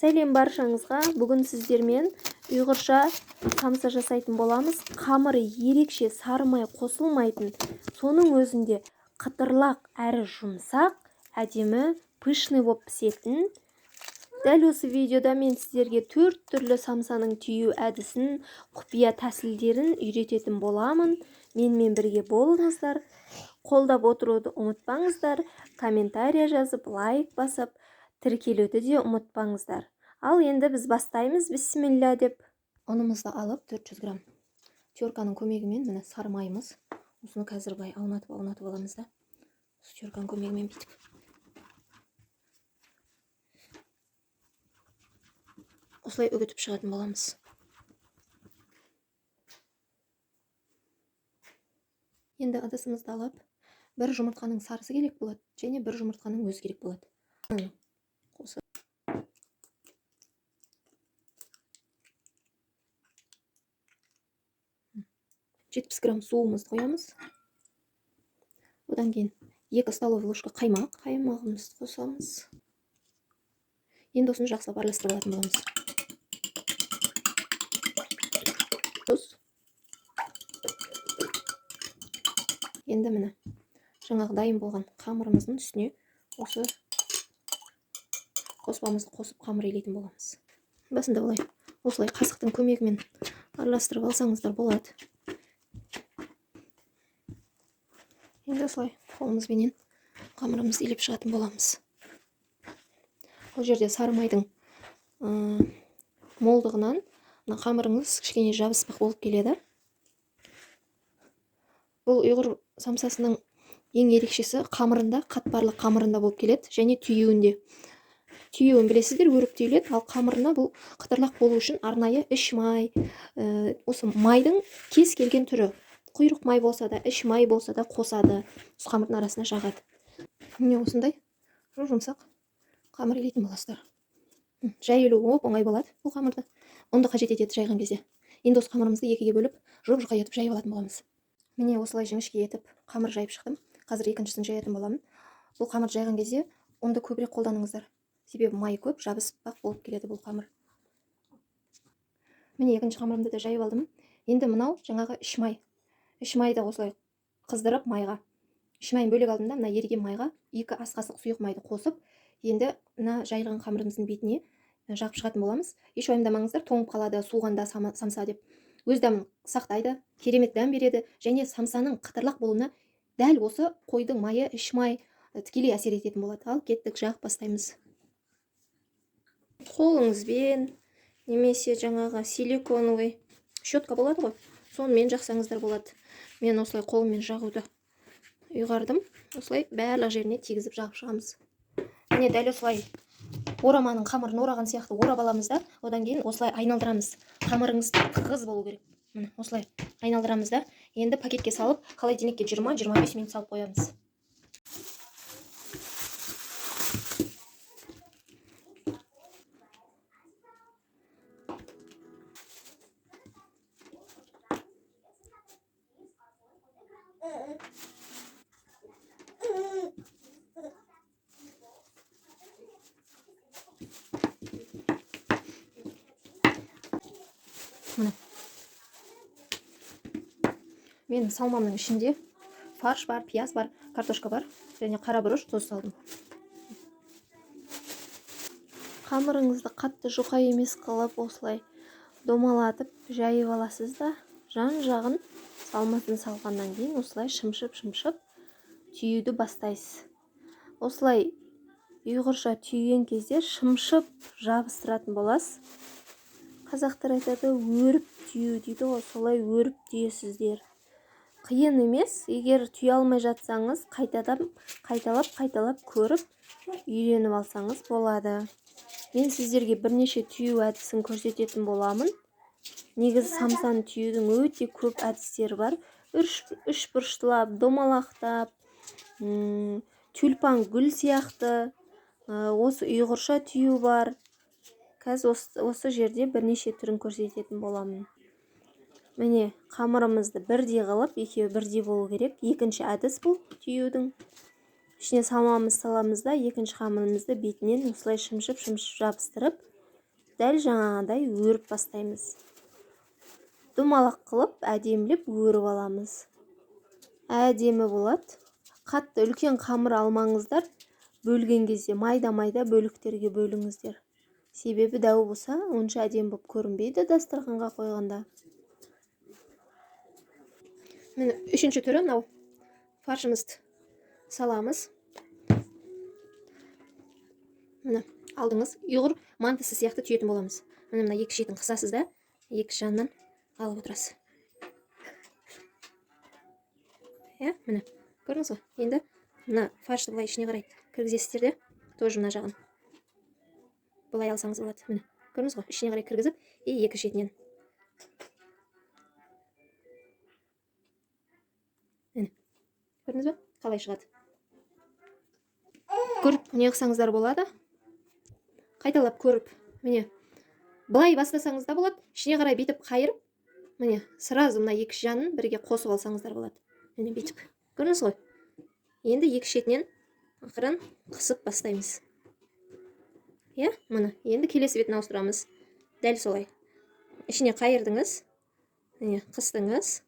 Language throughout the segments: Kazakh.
Сәлем баршаңызға. Бүгін сіздермен ұйғырша самса жасайтын боламыз. Қамыры ерекше, сары май қосылмайтын, соның өзінде қытырлақ әрі жұмсақ, әдемі, пышный болып пісетін. Дәл осы видеода мен сіздерге 4 түрлі самсаның түю әдісін, құпия тәсілдерін үйрететін боламын. Менімен бірге болыңыздар. Қолдап отыруды ұмытпаңыздар. Комментария жазып, лайк басып, тіркелуді де ұмытпаңыздар. Ал енді біз бастаймыз, бисмилля деп. Ұнымызды алып 400 грамм терканың көмегімен, міне сары майымыз, осыны қазір былай аунатып аламыз да. Осы терканың көмегімен бүйтіп. Осылай үгітіп шығатын боламыз. Енді ыдысымызды алып, бір жұмыртқаның сарысы керек болады, және бір жұмыртқаның өзі керек болады. Қосып. 70 грамм суымызды қоямыз. Одан кейін 2 столовый ложка қаймақ, қаймағымызды қосамыз. Енді осыны жақсылап араластырып алатын боламыз. Тұз. Енді міне жаңағы дайын болған қамырымыздың үстіне осы қоспамызды қосып қамыр илейтін боламыз. Басында осылай қасықтың көмегімен араластырып алсаңыздар болады. Енді осылай қолымызбенен қамырымызды илеп шығатын боламыз. Бұл жерде сары майдың молдығынан мына қамырыңыз кішкене жабыспақ болып келеді. Бұл ұйғыр самсасының ең ерекшесі қамырында, қатпарлы қамырында болып келеді және түйеуінде. Түйеуін білесіздер, өріп түйіледі, ал қамырына бұл қытырлақ болу үшін арнайы іш май, осы майдың кез келген түрі, құйрық май болса да, іш май болса да қосады, осы қамырдың арасына жағады. Міне осындай жұмсақ қамыр илейтін боласыздар. Жайылу оп-оңай болады бұл қамырды. Ұнды қажет етеді жайған кезде. Енді осы қамырымызды екіге бөліп, жұп-жұқа етіп жайып алатын боламыз. Міне осылай жіңішке етіп қамыр жайып шықтым. Қазір екіншісін жаятын боламын. Бұл қамыр жайған кезде ұнды көбірек қолданыңыздар. Себебі майы көп, жабыспақ болып келеді бұл қамыр. Міне екінші қамырымды да жайып алдым. Енді мынау жаңағы іш май. Іш майды осылай қыздырып майға. Іш майын бөлек алдым да, мына еріген майға 2 ас қасық сұйық майды қосып, енді мына жайылған қамырымыздың бетіне жағып шығатын боламыз. Еш уайымдамаңыздар, тоңып қалады, суығанда самса деп. Өз дәмін сақтайды, керемет дәм береді және самсаның қытырлақ болуына дәл осы қойдың майы, іш май тікелей әсер ететін болады. Ал кеттік, жағып бастаймыз. Қолыңызбен немесе жаңағы силиконовый щетка болады ғой, сонымен жақсаңыздар болады. Мен осылай қолыммен жағуды ұйғардым. Осылай барлық жеріне тигізіп жағып шығамыз. Міне дәл осылай ораманың қамырын ораған сияқты орап аламыз да, одан кейін осылай айналдырамыз. Қамырыңыз тығыз болу керек. Міне осылай айналдырамыз да, енді пакетке салып, холодильникке жиырма-жиырма бес минут салып қоямыз. Міне. Мен салмамның ішінде фарш бар, пияз бар, картошка бар және қара бұрыш, тұз салдым. Қамырыңызды қатты жұқа емес қылып осылай домалатып жайып аласыз да, жан-жағын салмасын салғаннан кейін осылай шымшып-шымшып түюді бастайсыз. Осылай ұйғырша түйген кезде шымшып жабыстыратын боласыз. Қазақтар айтады, өріп түю дейді ғой, солай өріп түйесіздер. Қиын емес, егер түйе алмай жатсаңыз, қайтадан қайталап, қайталап көріп үйреніп алсаңыз болады. Мен сіздерге бірнеше түю әдісін көрсететін боламын. Негізі самсаны түюдің өте көп әдістері бар. Үш бұрыштылап, домалақтап, тюльпан гүл сияқты, осы ұйғырша түю бар. Қазір осы жерде бірнеше түрін көрсететін боламын. Міне қамырымызды бірдей қылып, екеуі бірдей болу керек. Екінші әдіс бұл түюдің. Ішіне салмамыз саламыз да, екінші қамырымызды бетінен осылай шымшып-шымшып жабыстырып, Дәл жаңағыдай өріп бастаймыз. Домалақ қылып әдемілеп өріп аламыз. Әдемі болады. Қатты үлкен қамыр алмаңыздар. Бөлген кезде майда-майда бөліктерге бөліңіздер. Себебі дәу болса, онша әдемі болып көрінбейді дастарханға қойғанда. Міне үшінші түрі мынау. Фаршымызды саламыз. Міне алдыңыз ұйғыр мантысы сияқты түйетін боламыз. Міне мына екі шетін қысасыз да, екі жағынан алып отырасыз. Иә, міне көрдіңіз ғой. Енді мына фаршты былай ішіне қарай кіргізесіздер де, тоже мына жағын былай алсаңыз болады. Міне көрдіңіз ғой, ішіне қарай кіргізіп, и екі шетінен. Міне көрдіңіз бе, қалай шығады? Көріп не қылсаңыздар болады. Қайталап көріп, міне былай бастасаңыз да болады, ішіне қарай бүйтіп қайырып, міне сразу мына екі жағын бірге қосып алсаңыздар болады. Міне бүйтіп. Көрдіңіз ғой. Енді екі шетінен ақырын қысып бастаймыз. Иә, міне енді келесі бетін ауыстырамыз. Дәл солай. Ішіне қайырдыңыз. Міне қыстыңыз.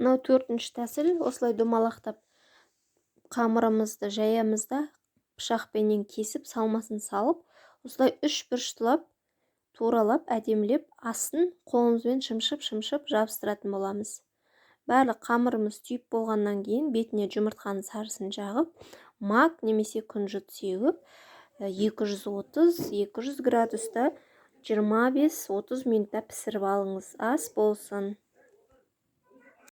Мынау төртінші тәсіл. Осылай домалақтап қамырымызды жаямыз да, пышақпенен кесіп, салмасын салып, осылай үш бұрыштылап, туралап, әдемілеп, астын қолымызбен шымшып-шымшып жабыстыратын боламыз. Барлық қамырымыз түйіп болғаннан кейін бетіне жұмыртқаның сарысын жағып, мак немесе күнжіт сеуіп, 230-200 градуста 25-30 минутта пісіріп алыңыз. Ас болсын.